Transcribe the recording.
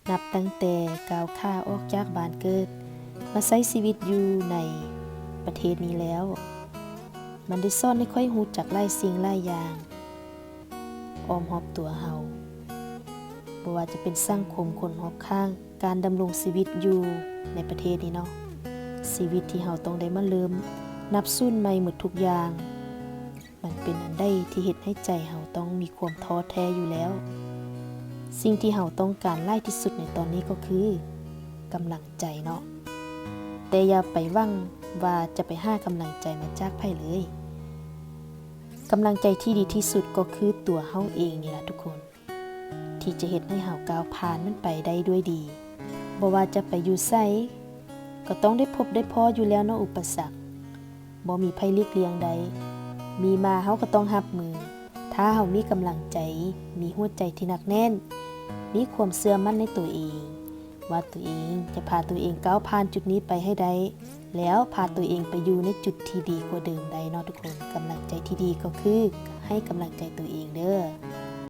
ນັບຕັ້ງແຕ່ກ້າວຂາອອກຈາກບ້ານເກີດ ມາໃຊ້ຊີວິດຢູ່ໃນປະເທດນີ້ແລ້ວ, ມັນໄດ້ສອນໃຫ້ຂ້ອຍຮູ້ຈັກຫຼາຍສິ່ງຫຼາຍຢ່າງອ້ອມຮອບຕົວເຮົາ, ບໍ່ວ່າຈະເປັນສັງຄົມຄົນຮອບຂ້າງ, ການດຳລົງຊີວິດຢູ່ໃນປະເທດນີ້ເນາະ, ຊີວິດທີ່ເຮົາຕ້ອງໄດ້ມາເລີ່ມນັບສູນໃໝ່ໝົດທຸກຢ່າງ. ມັນເປັນອັນໃດທີ່ເຮັດໃຫ້ໃຈເຮົາຕ້ອງມີຄວາມທໍ້ແທ້ຢູ່ແລ້ວ. ສິ່ງທີ່ເຮົາຕ້ອງການຫຼາຍທີ່ສຸດໃນຕອນນີ້ກໍຄືກຳລັງໃຈເນາະ, ແຕ່ຢ່າໄປຫວັງວ່າຈະໄປຫາກຳລັງໃຈມາຈາກໃຜເລີຍ. ກຳລັງໃຈທີ່ດີທີ່ສຸດກໍຄືຕົວເຮົາເອງນີ້ລະທຸກຄົນ. ທີ່ຈະເຮັດໃຫ້ເຮົາກ້າວຜ່ານມັນໄປໄດ້ດ້ວຍດີ. ບໍ່ວ່າຈະໄປຢູ່ໃສ ກໍຕ້ອງໄດ້ພົບໄດ້ພໍ້ຢູ່ແລ້ວເນາະອຸປະສັກ, ບໍ່ມີໃຜຫຼີກລ່ຽງໄດ້. ມີມາເຮົາກໍຕ້ອງຮັບມື. ຖ້າເຮົາມີກຳລັງໃຈ, ມີຫົວໃຈທີ່ໜັກແໜ້ນ, ມີຄວາມເຊື່ອໝັ້ນໃນຕົວເອງ ວ່າຕົວເອງຈະພາຕົວເອງກ້າວຜ່ານຈຸດນີ້ໄປໃຫ້ໄດ້ ແລ້ວພາຕົວເອງໄປຢູ່ໃນຈຸດທີ່ດີກວ່າເດີມໄດ້ເນາະທຸກຄົນ. ກຳລັງໃຈທີ່ດີກໍຄືໃຫ້ກຳລັງໃຈຕົວເອງເດີ້.